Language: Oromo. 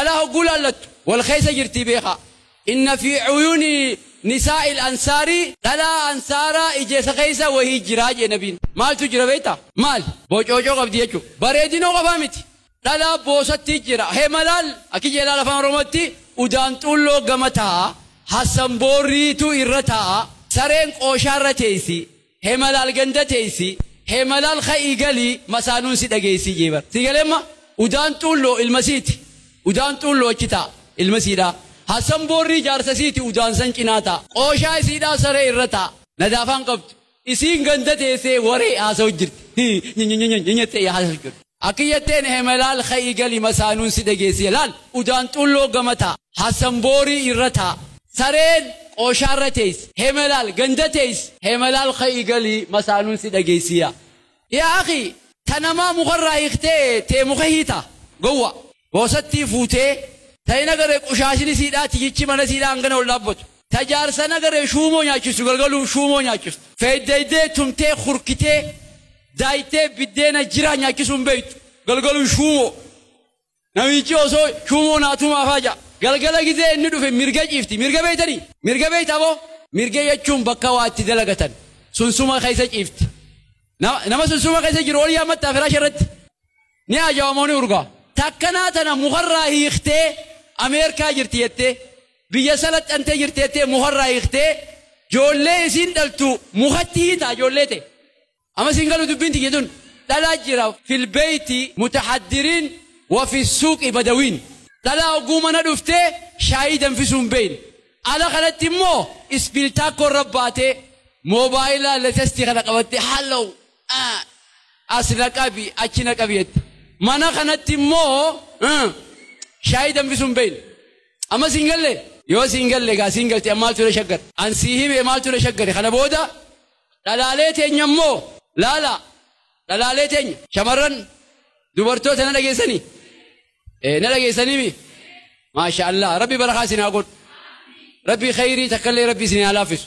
Dhalaa hogguu laallattu wal keessa jirtii beekaa. Inna fi cuyuuni nisaa'il ansaarii dhalaa ansaaraa ijeessa keessa wahii jiraa jee nabiin. Maaltu jira beektaa? Maal? Bocoocoo qabdi jechuudha. Bareedinoo qofaa miti. Dhalaa boosatti jira. Hemalaal akki jeelaa afaan Oromootti udaan xulloo gama taa'a. Hassanboorriitu irra taa'a. Sareen qooshaarra teessi. Hemalaal ganda teessi. Hemalaal ka'ii galii masaanuun si dhageessi jeebar. Si galeemma udaan xulloo ilma siiti. Udaan xulloo achi taa'a ilma siidhaa. Hassanboorrii jaarsa siiti udaan san cinaa taa'a. Qooshaa isiidhaa saree irra taa'a. Nadaafaan qabdu. Isiin ganda teessee waree haasa'u jirti. Nyenyee haasa'u jirti. Akki jetteen hemalaal ka'ii galii masaanuun si dhageessi. Laal udaan xulloo gama taa'a. Hassanboorii irra taa'a. Sareen qooshaarra teessi. Hemalaal ganda teessi. Hemalaal ka'ii galii masaanuun si dhageessi. Yaa akhi tanamaa mukarraa hiiktee tee muka hiita gowwa. Boosattii fuutee ta'in agaree qushaashini siidhaa tiyichi mana siidhaa hangana ol dhaabbatu. Tajaarsan agaree shuumoo nyaachistu galgaluu shuumoo nyaachistu. Feeddeeydee tumtee hurkitee daayitee biddeena jiraa nyaachisuu hin beektu galgaluu shuumoo. Namichi osoo shuumoo naatumaafaa ja'a. Galgala gizee inni dhufe mirga ciifti. Mirga beeytanii? Mirga beeyta boo? Mirga jechuun bakka waa itti dalagatan. Sunsuma keessa ciifti. Nama sunsuma keessa jiru ol yaammattaa firaasha irratti. Ni ajaa'ibamoo ni urgaa. Takkanaa tana mukarraa hiiktee Ameerikaa jirti jettee biyya salaxxantee jirti jettee mukarraa hiiktee ijoollee isiin dhaltu mukatti hiitaa ijoollee ta'e. Amma siin galu dubbiin tiyya tun dhalaa jira filbeeyti mutahaddiriin wa fi suuqi badawiin. Dhalaa hogguu mana dhuftee shaayii danfisuu hin beekne. Ala kanatti immoo ispiiltaakkoo irra baatee moobaayilaa latestii kana qabattee halloo as na qabi achi na qabi jette. Mana kanatti immoo shaayii danfisuu hin beekne. Amma siin galle yoo siin galle egaa siin galte maaltu na shaggare. An sii hime maaltu na shaggare kana booda dhalaalee teenya immoo laala dhalaalee teenya shamarran dubartoota na dhageessanii. Na dhageessanii maasha Allah rabbi barakaa isin haa godhu. Rabbi khayrii takkallee rabbi isin haa laaffisu.